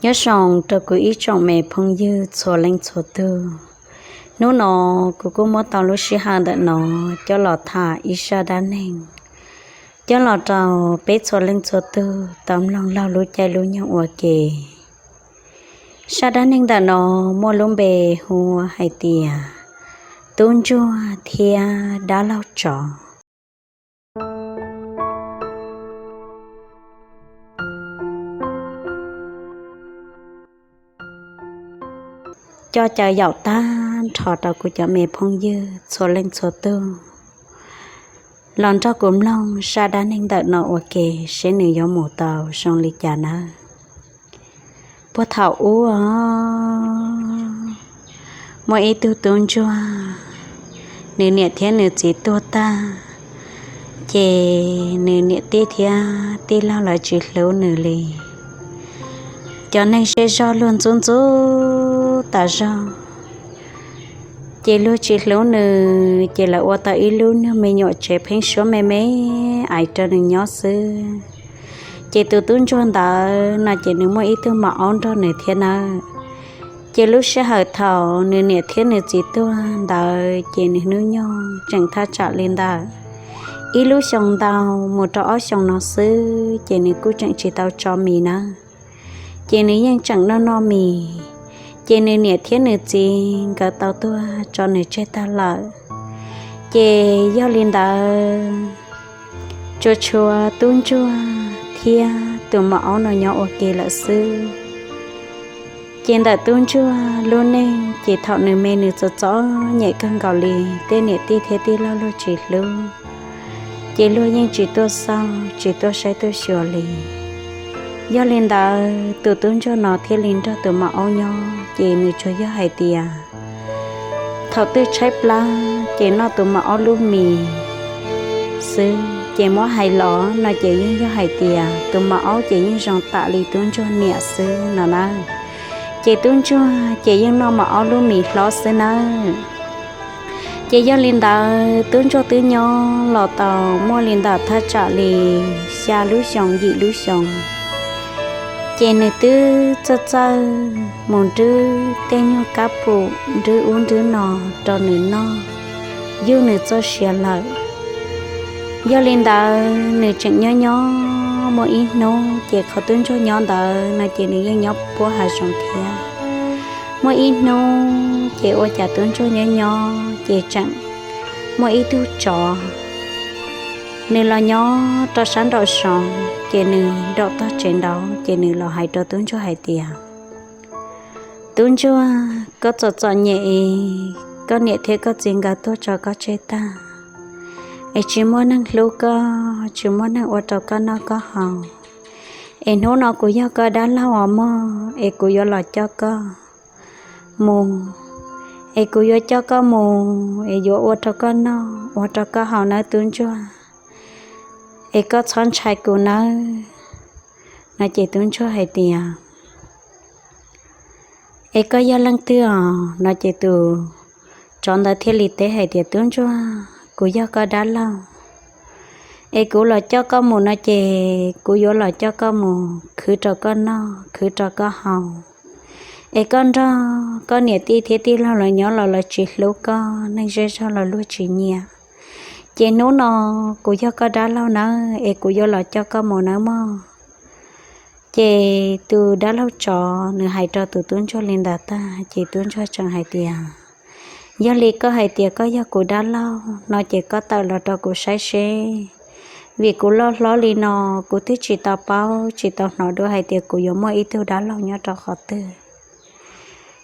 Nyob zoo rau kuv ib tsoom me phooj ywg txhua leej txhua tug. Hnub no kuv kuj muab tau lub sij hawm ntawm no coj los tham ib zaj dab neeg, coj los rau peb txhua leej txhua tug tau mloog laug lub caij lub nyoog ua ke. Zaj dab neeg ntawm no muaj lub npe hu hais tias Tub Ntsuag thiab Dab Laug Tsov. Coj caw yaum tag nrho rau kuv cov me phooj ywg txhua leej txhua tug los nrog kuv mloog zaj dab neeg ntawm no ua ke seb nws yuav mus tau zoo li cas nawb. Puag thaum ub, muaj ib tug tub ntsuag, nws niam thiab nws txiv tuag tag, ces nws niam tij thiab tij laug lawv tsis hlub nws li. Cov neeg zej zog luag ntxub ntxub tas zog, ces luag tsis hlub nws, ces lawv ua tau ib lub nyuag me nyuam tsev pheeb suab me me aiv rau nws nyob xwb. Ces tus tub ntsuag ntawd no ces nws muaj ib tug maum aub nrog nws thiab nawb. Ces lub sij hawm thaum nws niam thiab nws txiv tuag ntawd ces nws hnub nyoog tseem thaj tsam li ntawm ib lub xyoo ntau mus rau ob xyoo no xwb, ces nws kuj tseem tsis tau tso mis nawb. Ces nws yeej tseem noj noj mis, ces nws niam thiab nws txiv nkawd tau tuag tso nws tseg tag lawm. Ces yog li ntawd, tsuas tshuav tub ntsuag thiab tus maum aub no nyob ua ke lawm xwb. Ces ntawm tub ntsuag lub neej ces thaum nws me nws txom txom nyem kawg nkaus li, tej niam tij thiab tij laug luag tsis hlub, ces luag yeej tsis tuaj xauj tsis tuaj saib tuaj xyuas li. Yog li ntawd tus tub ntsuag no thiaj li nrog tus maum aub nyob, ces nws tsuas yog hais tias thaum twg tshaib plab ces noj tus maum aub lub mis xwb. Ces muab hais los no ces yeej yog hais tias tus maum aub ces yeej zoo tam li tub ntsuag niam xwb no nawb. Ces tub ntsuag ces yeej noj maum aub lub mis hlob xwb nawb. Ces yog li ntawd tub ntsuag twb nyob los tau muaj li ntawm thaj tsam li xya lub xyoo yim lub xyoo, ces nws twb txawj txawj mus nrwb tej nyuag kab pum nrwb ub nrwb no rau nws noj, yug nws txoj sia lawm. Yog li ntawd nws tseem nyob nyob muaj ib hnub, ces qhov tub ntsuag nyob ntawd no ces nws yeej nyob puab hav zoov thiab. Muaj ib hnub ces ua cas tub ntsuag nyob nyob ces tseem muaj ib tug tsov, nws los nyob rau sab nraum zoov, ces nws nraum tog tsev nraud, ces nws los hais rau tub ntsuag hais tias, Tub ntsuag, koj txom txom nyem es koj niam thiab koj txiv nkawd tuag tso koj tseg tag, es tsis muaj neeg hlub koj, tsis muaj neeg ua rau koj noj koj haus. Es hnub no kuv yog koj dab laug os mog, es kuv yuav los coj koj mus, es kuv yuav coj koj mus, es yuav ua rau koj noj ua rau koj haus nawb tub ntsuag, es koj txhob ntshai kuv nawb. No ces tub ntsuag hais tias, Es koj yog leej twg os? No ces tus tsov ntawd thiaj li teb hais tias, Tub ntsuag, kuv yog koj dab laug, es kuv los coj koj mus no ces kuv yuav los coj koj mus khwv rau koj noj khwv rau koj haus, es koj nrog koj niam tij thiab tij laug lawv nyob los lawv tsis hlub koj, neeg zej zog los luag tsis nyiam. Ces hnub no kuv yog koj dab laug nawb, es kuv yuav los coj koj mus nawb mog. Ces tus dab laug tsov nws hais rau tus tub ntsuag li ntawd tag ces tub ntsuag tseem hais tias, Yog li koj hais tias koj yog kuv dab laug no ces koj tawm los rau kuv saib seb, vim kuv loj hlob li no, kuv twb tsis tau paub tsis tau hnov dua hais tias kuv yuav muaj ib tug dab laug nyob rau qhov twg.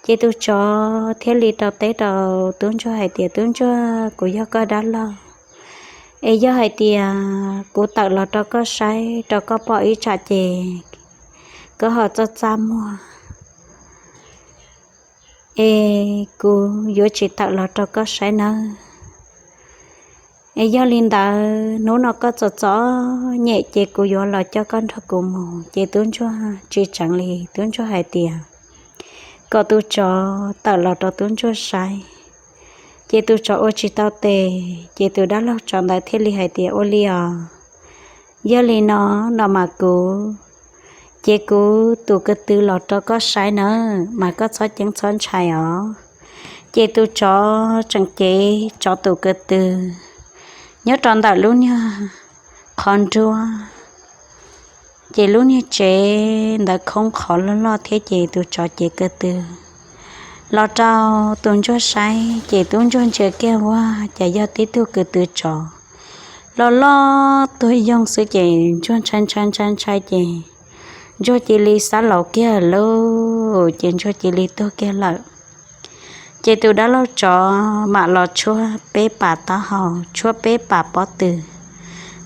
Ces tus tsov thiaj li rau teb rau tub ntsuag hais tias, Tub ntsuag, kuv yog koj dab laug, es yog hais tias kuv tawm los rau koj saib rau koj pom ib tsam ces koj ho txaj txaj muag, es kuv yuav tsis tawm los rau koj saib nawb. Es yog li ntawd hnub no koj txom txom nyem ces kuv yuav los coj koj nrog kuv mus. Ces tub ntsuag tsis tseev li, tub ntsuag hais tias kom tus tsov tawm los rau tub ntsuag saib. Ces tus tsov ua tsis tau tes, ces tus dab laug tsov ntawd thiaj li hais tias, Ua li os, yog li no, no mas kuv Ces kuv tus ko tw los rau koj saib nawb, mas koj txhob ceeb txhob ntshai os. Ces tus tsov tseem cev tsov tus ko tw nyob rau ntawm lub niag qhov nruab, ces lub niag tsev ntawd khoob qhov loj loj thiab, ces tus tsov cev ko tw los rau tus ntsuag saib, ces tub ntsuag ntsia kiag, ua cas yog tib tug ko tw tsov loj loj tuag yoog xwb. Ces ntsuag ntshai ntshai ntshai ntshai, ces ntsuag cia li xav laus kiag lawm, ces ntsuag cia li tuag kiag lawm. Ces tus dab laug tsov mam los tshuab peb pas taub hau, tshuab peb pas pob tw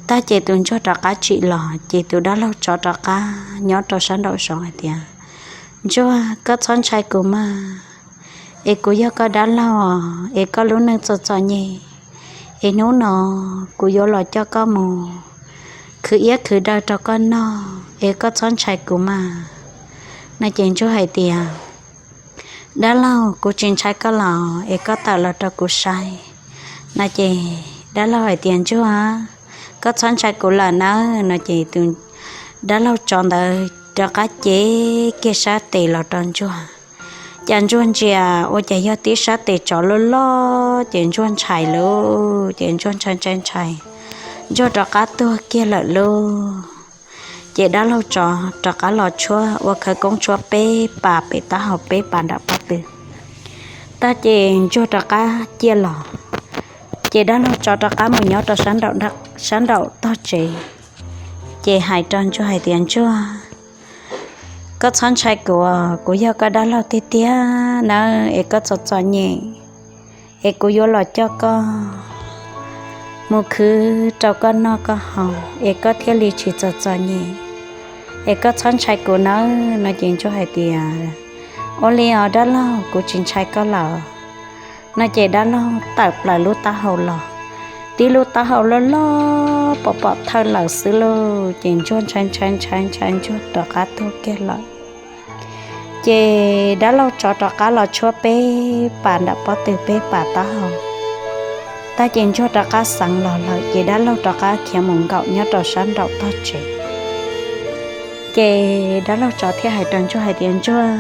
tag, ces tus ntsuag rov qab tsim los, ces tus dab laug tsov rov qab nyob rau sab nraum zoov hais tias, Ntsuag, koj txhob ntshai kuv mas, es kuv yog koj dab laug, es koj lub neej txom txom nyem, es hnub no kuv yuav los coj koj mus khwv iab khwv daw rau koj noj, es koj txhob ntshai kuv mas. No ces ntsuag hais tias, Dab laug, kuv tsis ntshai koj los, es koj tawm los rau kuv saib. No ces dab laug hais tias, Ntsuag, koj txhob ntshai kuv lawm nawb. No ces tus dab laug tsov ntawd rov qab cev kiag sab tes los rau ntsuag. Ces ntsuag ntsia, ua cas yog tib sab tes tsov loj loj, ces ntsuag ntshai lawm, ces ntsuag ntshai ntshai ntshai, ntsuag rov qab tuag kiag lawm lauj. Ces dab laug tsov rov qab los tshuab, ua khawv koob tshuab peb pas pem taub hau, peb pas nram pob tw tag, ces ntsuag rov qab ciaj los. Ces dab laug tsov rov qab mus nyob rau sab nraum tog tsev, ces hais rau ntsuag hais tias, Ntsuag, koj txhob ntshai kuv, kuv yog koj dab laug tiag tiag nawb, es koj txom txom nyem, es kuv yuav los coj koj mus khwv rau koj noj koj haus, es koj thiaj li tsis txom txom nyem, es koj txhob ntshai kuv nawb. No ces ntsuag hais tias, Ua li os dab laug, kuv tsis ntshai koj lawm. No ces dab laug tawm plaws lub taub hau los, tib lub taub hau loj loj pom pom thawj lawm xwb lauj. Ces ntsuag ntshai ntshai ntshai ntshai, ntsuag rov qab tuag kiag lawm. Ces dab laug tsov rov qab los tshuab peb pas nram pob tw, peb pas taub hau tag, ces ntsuag rov qab xeev los lawm. Ces dab laug rov qab khiav mus nkaum nyob rau sab nraum tog tsev. Ces dab laug tsov thiaj hais rau ntsuag hais tias, Ntsuag,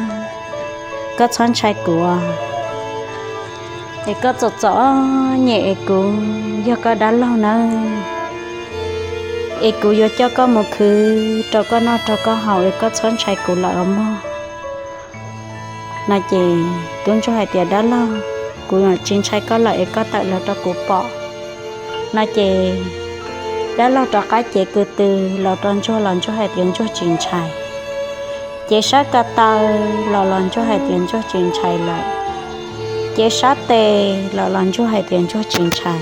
koj txhob ntshai kuv, es koj txom txom nyem, es kuv yog koj dab laug nawb, es kuv yuav coj koj mus khwv rau koj noj rau koj haus, es koj txhob ntshai kuv lawm os mog. No ces tub ntsuag hais tias, Dab laug, kuv tsis ntshai koj lawm, es koj tawm los rau kuv pom. No ces dab laug rov qab cev ko tw los rau ntsuag los ntsuag hais tias ntsuag tsis ntshai. Ces sab ko taw los los ntsuag hais tias ntsuag tsis ntshai lawm. Ces sab tes los los ntsuag hais tias ntsuag tsis ntshai.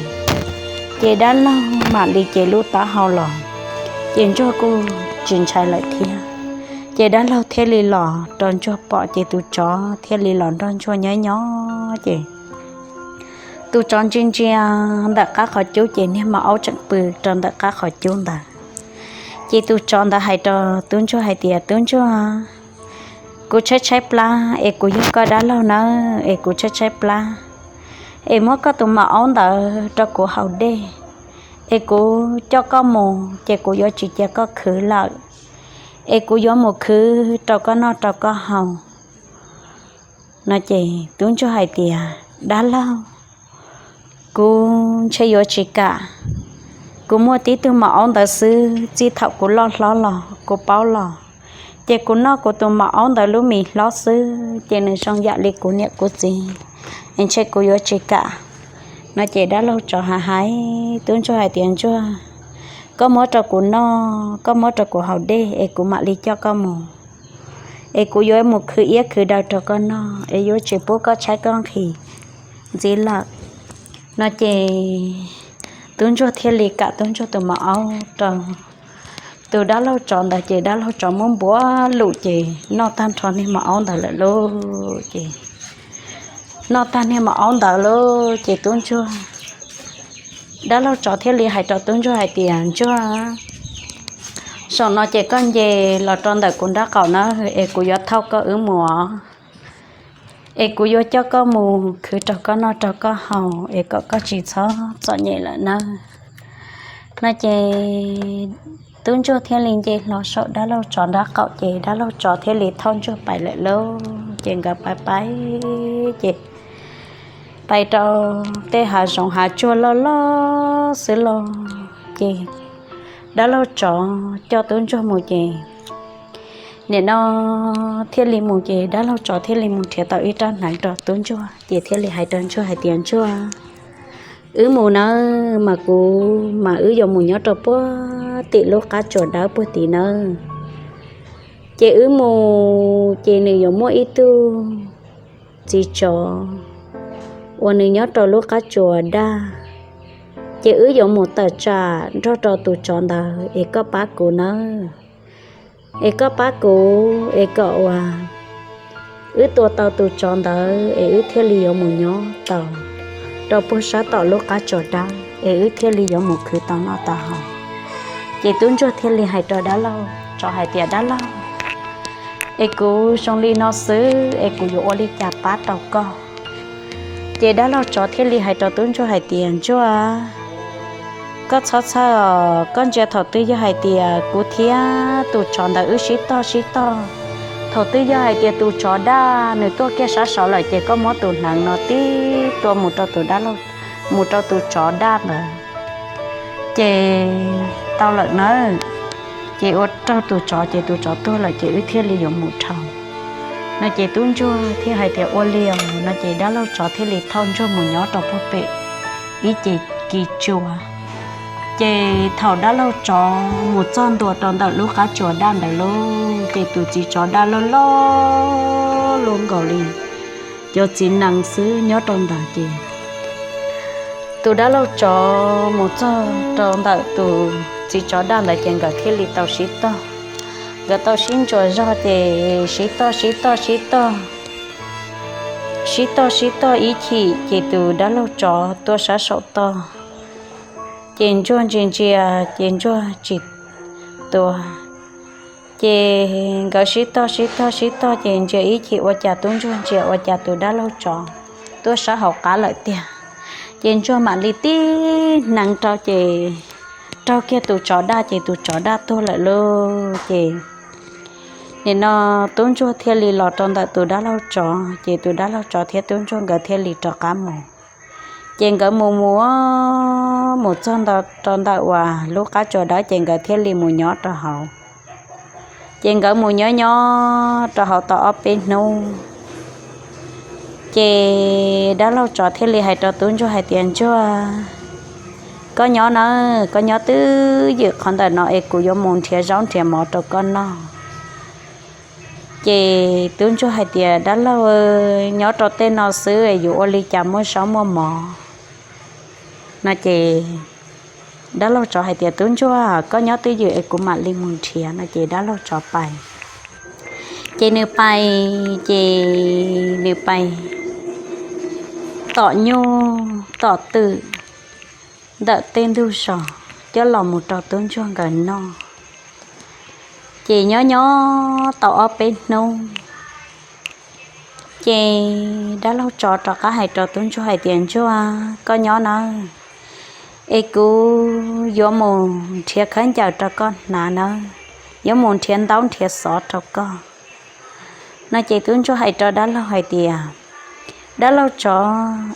Ces dab laug mam li cev lub taub hau los, ces ntsuag kuj tsis ntshai lawm thiab. Ces dab laug thiaj li los rau ntsuag pom, ces tus tsov thiaj li los nrog ntsuag nyob nyob. Ces tus tsov ntsia ntsia ntawm qab qhov cub, ces niag maum aub tseem pw rau ntawm qab qhov cub ntawd. Ces tus tsov ntawd hais rau tub ntsuag hais tias, Tub ntsuag, kuv tshaib tshaib plab, es kuv yog koj dab laug nawb, es kuv tshaib tshaib plab, es muab koj tus maum aub ntawd rau kuv haus dej, es kuv coj koj mus ces kuv yuav tsis cia koj khwv lawm, es kuv yuav mus khwv rau koj noj rau koj haus. No ces tub ntsuag hais tias, Dab laug, kuv ntshe yuav tsis kam. Kuv muaj tib tug maum aub ntawd xwb, txij thaum kuv loj hlob los kuv paub los, ces kuv noj kuv tus maum aub ntawd lub mis hlob xwb, ces nws zoo yam li kuv niam kuv txiv, es ntshe kuv yuav tsis kam. No ces dab laug tsov hais hais tub ntsuag hais tias, Ntsuag, koj muab rau kuv noj, koj muab rau kuv haus dej, es kuv mam li coj koj mus, es kuv yuav mus khwv iab khwv daw rau koj noj, es yuav tsis pub koj tshaib koj nqhis ntxiv lawm. No ces tub ntsuag thiaj li kam tub ntsuag tus maum aub rau tus dab laug tsov ntawd, ces dab laug tsov muab npuav lus ces noj tag nrho niag maum aub ntawd lawm lauj. Ces noj tag niag maum aub ntawd lauj, ces tub ntsuag, dab laug tsov thiaj li hais rau tub ntsuag hais tias, Ntsuag, saum no ces koj nce los rau ntawm kuv nraub qaum na, es kuv yuav thauj koj wb mus, es kuv yuav coj koj mus khwv rau koj noj rau koj haus, es kom koj tsis txhob txom nyem lawm nawb. No ces Tub ntsuag thiaj li nce hlo saum dab laug tsov nraub qaum ces dab laug tsov thiaj li thauj ntsuag pais lawm lauj. Ces nkawd pais pais ces pais rau tej hav zoov hav tsuag loj loj xwb los ces dab laug tsov coj tub ntsuag mus ces nim no thiaj li mus ces dab laug tsov thiaj li mus nrhiav tau ib rab hneev rau tub ntsuag ces thiaj li hais rau ntsuag hais tias, Ntsuag, wb mus nawb mas kuv mas wb yuav mus nyob rau puag tim lub qab tsuas dawb puag tim nawb. Ces wb mus ces nws yuav muaj ib tug txiv tsov uas nws nyob rau lub qab tsuas daj. Ces wb yuav mus tawm tsam nrog rau tus tsov ntawd es koj pab kuv nawb. Es koj pab kuv es kom uas wb tua tau tus tsov ntawd es wb thiaj li yuav mus nyob tau rau puag sab tom lub qab tsuas dawb es wb thiaj li yuav mus khwv tau noj tau haus. Ces tub ntsuag thiaj li hais rau dab laug tsov hais tias, Dab laug, es kuv zoo li no xwb es kuv yuav ua li cas pab tau koj? Ces dab laug tsov thiaj li hais rau tub ntsuag hais tias, Ntsuag, koj txhob txhawj os, koj ntsia thaum twg yog hais tias kuv thiab tus tsov ntawd wb sib tog sib tog, thaum twg yog hais tias tus tsov daj nws tuaj kiag sab saud lawm ces koj muab tus hneev no tib tua mus rau tus dab laug, mus rau tus tsov daj ntawd ces tau lawm nawb. Ces ua raug tus tsov ces tus tsov tuag lawm ces wb thiaj li yuav mus dhau. No ces tub ntsuag thiaj hais tias, Ua li os. No ces dab laug tsov thiaj li thauj ntsuag mus nyob rau puag pem ib ce kis tsua. Ces thaum dab laug tsov mus txog ntua rau ntawm lub qab tsuas daj ntawd lauj, ces tus txiv tsov daj loj loj luaj nkaus li cov txiv nees xwb nyob rau ntawd ces tus dab laug tsov mus txog rau ntawm tus txiv tsov daj ntawd ces nkawd thiaj li tau sib tog. Nkawd tau sib ntsuas zog ces sib tog sib tog sib tog, sib tog sib tog ib chim ces tus dab laug tsov tuaj sab saum toj. Ces ntsuag ntsia ntsia ces ntsuag tsis tua. Ces nkawd sib tog sib tog sib tog ces ntsia ib chim ua cas tub ntsuag ntsia ua cas tus dab laug tsov tuaj sab hauv qab lawm tiag. Ces ntsuag mam li tib hneev rau ces raug kiag tus tsov daj ces tus tsov daj tuag lawm lauj. Ces nim no tub ntsuag thiaj li los rau ntawm tus dab laug tsov ces tus dab laug tsov thiab tub ntsuag nkawd thiaj li rov qab mus. Ces nkawd mus mus mus txog rau ntawm uas lub qab tsuas dawb ces nkawd thiaj li mus nyob rau hauv. Ces nkawd mus nyob nyob rau hauv tau ob peb hnub, ces dab laug tsov thiaj li hais rau tub ntsuag hais tias, Ntsuag, koj nyob nawb, koj nyob twj ywm qhov ntawm no es kuv yuav mus nrhiav zaub nrhiav mov rau koj noj. Ces tub ntsuag hais tias, Dab laug, nyob rau tej no xwb es yuav ua li cas muaj zaub muaj mov? No ces dab laug tsov hais tias, Tub ntsuag, koj nyob twj ywm es kuv mam li mus nrhiav. No ces dab laug tsov pais. Ces nws pais, ces nws pais tom nyuj tom twm ntawm tej ntug zos coj los mus rau tub ntsuag nkawd noj. Ces nyob nyob tau ob peb hnub, ces dab laug tsov rov qab hais rau tub ntsuag hais tias, Ntsuag, koj nyob nawb, es kuv yuav mus nrhiav khaub ncaws rau koj hnav nawb, yuav mus nrhiav ntaub nrhiav xov rau koj. No ces tub ntsuag hais rau dab laug hais tias, Dab laug tsov,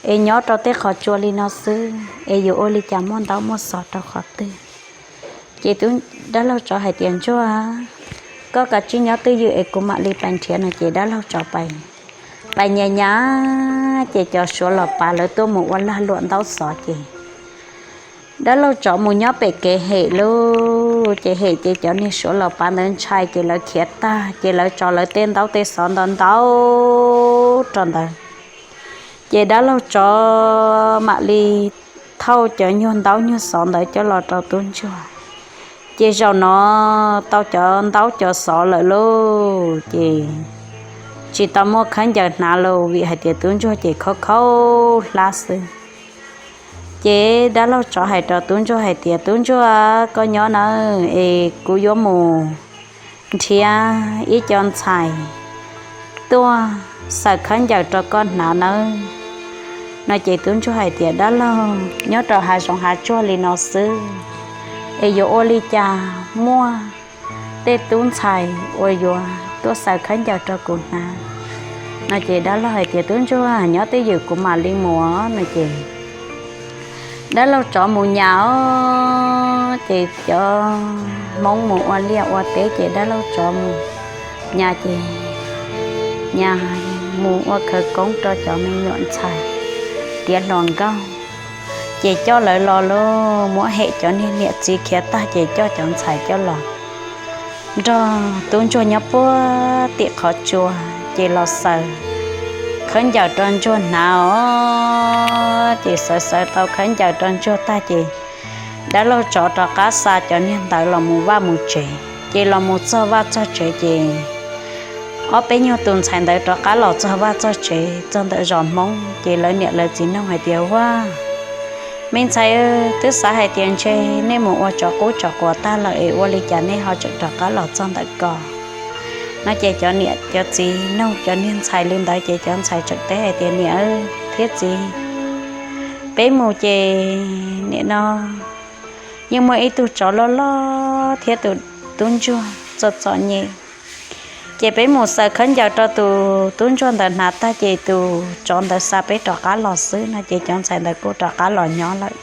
es nyob rau tej qhov tsua li no xwb es yuav ua li cas muaj ntaub muaj xov rau qhov twg? Ces dab laug tsov hais tias, Ntsuag, koj kav tsij nyob twj ywm es kuv mam li pais nrhiav. No ces dab laug tsov pais, pais nyas nyas, ces cov suav los pav lawv tuaj mus ua lag luam ntaub xov ces dab laug tsov mus nyob pem kev hem lauj. Ces hem ces cov niag suav los pav ntawd ntshai ces lawv khiav tag ces lawv tso lawv tej ntaub tej xov ntau ntau rau ntawd. Ces dab laug tsov mam li thauj cov nyuag ntaub nyuag xov ntawd coj los rau tub ntsuag. Ces zaum no tau cov ntaub cov xov lawm lauj, ces tsis tau muaj khaub ncaws hnav lauj, vim hais tias tub ntsuag ces khaub khaub hlab xwb. Ces dab laug tsov hais rau tub ntsuag hais tias, Tub ntsuag, koj nyob nawb, es kuv yuav mus nrhiav ib co ntxhais tuaj xaws khaub ncaws rau koj hnav nawb. No ces tub ntsuag hais tias, Dab laug, nyob rau hav zoov hav tsuag li no xwb, es yuav ua li cas muaj tej tub ntxhais uas yuav tuaj xaws khaub ncaws rau kuv hnav? No ces dab laug hais tias, Tub ntsuag, nyob twj ywm kuv mam li mus. No ces dab laug tsov mus nyas os, ces cov Hmoob mus ua liaj ua teb ces dab laug tsov mus nyas ces nyas mus ua khawv koob rau cov me nyuam ntxhais tiav hluas nkauj, ces coj lawv los lauj, muab hem cov niag niam txiv khiav tag ces coj cov ntxhais coj los nrog tub ntsuag nyob puag tim qhov tsua, ces los xaws khaub ncaws rau ntsuag hnav os. Ces xaws xaws tau khaub ncaws rau ntsuag tag ces dab laug tsov rov qab xa cov niag ntawd los mus vaj mus tsev. Ces los mus txog vaj txog tsev ces ob peb nyuag tus ntxhais ntawd rov qab los txog vaj txog tsev, txog ntawm zos Hmoob ces lawv niam lawv txiv nug hais tias, Ua, me ntxhais, twb xav hais tias ntshe nej mus ua tsov qub tsov quav tag lawm es ua li cas nej ho tseem rov qab los txog ntawm ko? No ces cov niam cov txiv nug cov niag ntxhais li ntawd ces cov ntxhais tseem teb hais tias, Niam thiab txiv, peb mus ces nim no yeej muaj ib tug tsov loj loj thiab tus tub ntsuag txom txom nyem. Ces peb mus xaws khaub ncaws rau tus tub ntsuag ntawd hnav tag ces tus tsov ntawd xa peb rov qab los xwb. No ces cov ntxhais ntawd kuj rov qab los nyob lawm.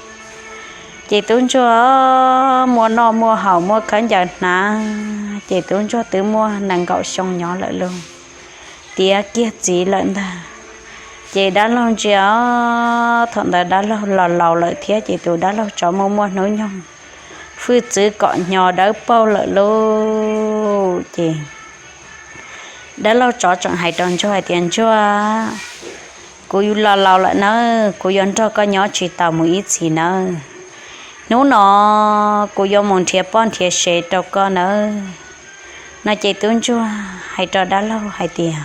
Ces tub ntsuag muaj noj muaj haus muaj khaub ncaws hnav, ces tub ntsuag twb muaj nees nkaum xyoo nyob lawm lauj, tiav kiag txiv lawm ntag. Ces dab laug ntsia os, thaum ntawd dab laug los laus lawm thiab ces tus dab laug tsov muaj muaj hnub nyoog hwj txwv kom hnyo dawb paug lawm lauj. Ces dab laug tsov tseem hais rau ntsuag hais tias, Ntsuag, kuv los laus lawm nawb, kuv yuav nrog koj nyob tsis tau mus ib txhis nawb. Hnub no kuv yuav mus nrhiav poj nrhiav sev rau koj nawb. No ces tub ntsuag hais rau dab laug hais tias,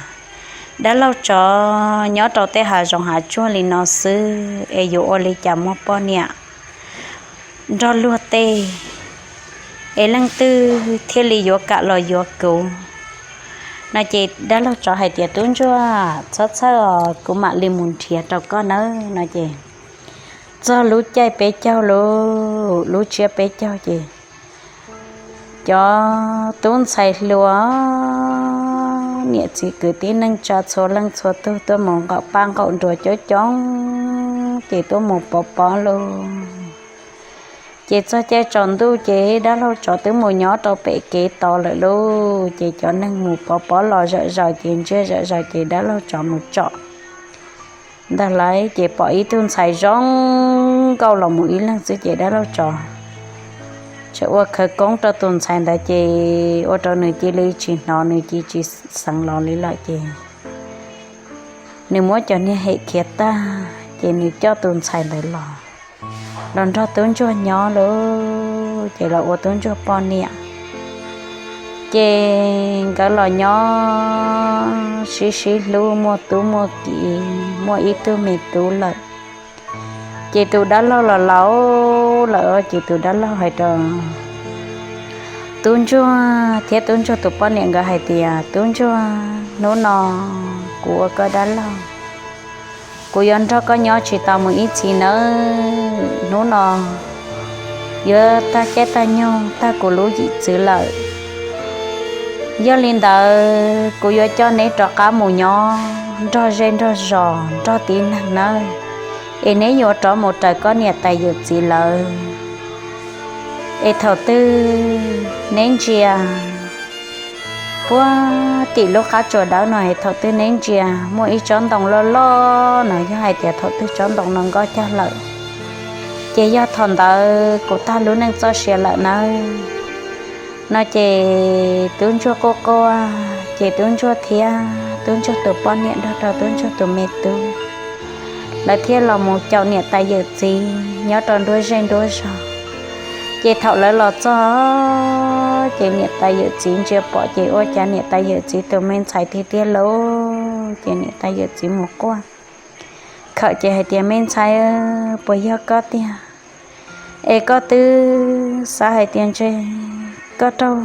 Dab laug tsov, nyob rau tej hav zoov hav tsuag li no xwb es yuav ua li cas muaj poj niam nrog luag tej, es leej twg thiaj li yuav kam los yuav kuv? No ces dab laug tsov hais tias, Tub ntsuag, txhob txhawj os, kuv mam li mus nrhiav rau koj nawb. No ces txog lub caij peb caug lauj, lub tsiab peb caug ces cov tub ntxhais hluas, niam txiv kwv tij neej tsa txhua leej txhua tug tuaj mus nqaum paj nqaum nruas coob coob ces tuaj mus pov pob lauj. Ces txog caij tsaus ntuj ces dab laug tsov twb mus nyob rau pem kev tos lawm lauj. Ces cov neeg mus pov pob los zom zaws ces ntsia zom zaws ces dab laug tsov mus tsom ntag lauj, ces pom ib tug ntxhais zoo nkauj los mus ib leeg xwb ces dab laug tsov tseem ua khawv koob rau tus ntxhais ntawd ces ua rau nws cia li tsis hnov, nws cia tsis xeev los li lawm ces nws muab cov niag hem khiav tag ces nws coj tus ntxhais ntawd los, los nrog tub ntsuag nyob lauj, ces los ua tub ntsuag poj niam. Ces nkawd los nyob sib sib hlub muaj tub muaj ki, muaj ib tug me tub lawm. Ces tus dab laug los laus lawm ces tus dab laug hais rau tub ntsuag thiab tub ntsuag tus poj niam nkawd hais tias, Tub ntsuag, hnub no kuv ua koj dab laug, kuv yuav nrog koj nyob tsis tau mus ib txhis nawb. Hnub no yuav tag caij tag nyoog tag kuv lub yim txwv lawm. Yog li ntawd kuv yuav coj neb rov qab mus nyob nrog zej nrog zos nrog tib neeg nawb, es neb yuav rov mus raws koj niam tais yawm txiv lawv. Es thaum twg neb ntsia puag tim lub qab tsuas dawb no es thaum twg neb ntsia muaj ib tsob ntoo loj loj no, yog hais tias thaum twg tsob ntoo no nkoj cag lawm, ces yog thaum ntawd kuv tag lub neej txoj sia lawm nawb. No ces tub ntsuag quaj quaj, ces tub ntsuag thiab tub ntsuag tus poj niam nrog rau tub ntsuag tus me tub, lawv thiaj los mus caum niam tais yawm txiv nyob rau nruab zej nruab zog. Ces thaum lawv los txog, ces niam tais yawm txiv ntsia pom ces ua cas niam tais yawm txiv tus me ntxhais tiag tiag lauj. Ces niam tais yawm txiv mus quaj khawm ces hais tias, Me ntxhais, puas yog koj tiag? Es koj twb xav hais tias ntshe koj raug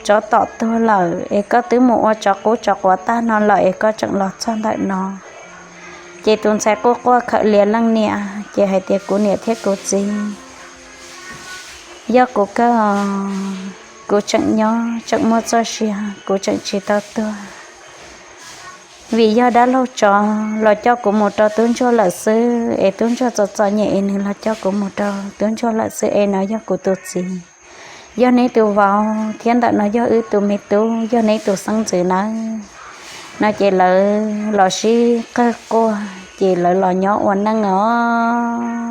tsov tom tuag lawm, es koj twb mus ua tsov qub tsov quav tag no lawm es koj tseem los txog ntawm no. Ces tus ntxhais quaj quaj khawm lias leej niam ces hais tias, Kuv niam thiab kuv txiv, Yog kuv kawg, kuv tseem nyob tseem muaj txoj sia, kuv tseem tsis tau tuag. Vim yog dab laug tsov los coj kuv mus rau tub ntsuag lawm xwb es tub ntsuag txom txom nyem es nws los coj kuv mus rau tub ntsuag lawm xwb es no yog kuv tus txiv, yog neb tus vauv thiab ntawm no yog wb tus me tub, yog neb tus xeeb ntxwv nawb. No ces lawv los sib qawg quaj ces lawv los nyob ua neej os.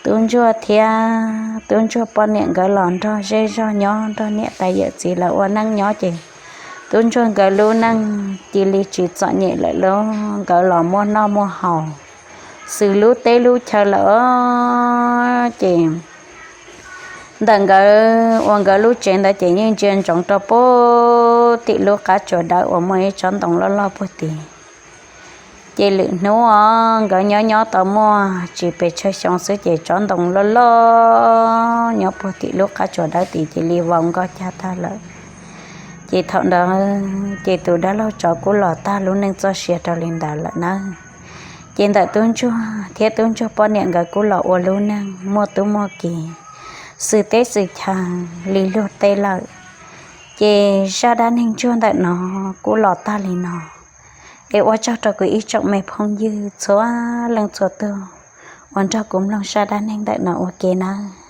Tub ntsuag thiab tub ntsuag poj niam nkawd los nrog zej zog nyob nrog niam tais yawm txiv lawv ua neej nyob ces tub ntsuag nkawd lub neej cia li tsis txom nyem lawm lauj, nkawd los muaj noj muaj haus xws lub teb lub chaw lawm os. Ces ntawm nkawd uas nkawd lub tsev ntawd ces yeej ntsia ntsoov rau puag tim lub qab tsuas dawb uas muaj ib tsob ntoo loj loj puag tid. Ces lwm hnub os nkawd nyob nyob tau muaj tsis pes tsawg xyoo xwb ces tsob ntoo loj loj nyob puag tim lub qab tsuas dawb tid cia li vau nkoj cag tag lawm. Ces thaum ntawd ces tus dab laug tsov kuj los tag lub neej txoj sia rau li ntawd lawm nawb. Ces ntawm tub ntsuag thiab tub ntsuag poj niam nkawd kuj los ua lub neej muaj tub muaj ki xws teb xws chaw li luag tej lawm. Ces zaj dab neeg ntsuag ntawm no kuj los tag li no. Es ua tsaug rau kuv ib tsoom me phooj ywg txhua leej txhua tug uas nrog kuv mloog zaj dab neeg ntawm no ua ke nawb.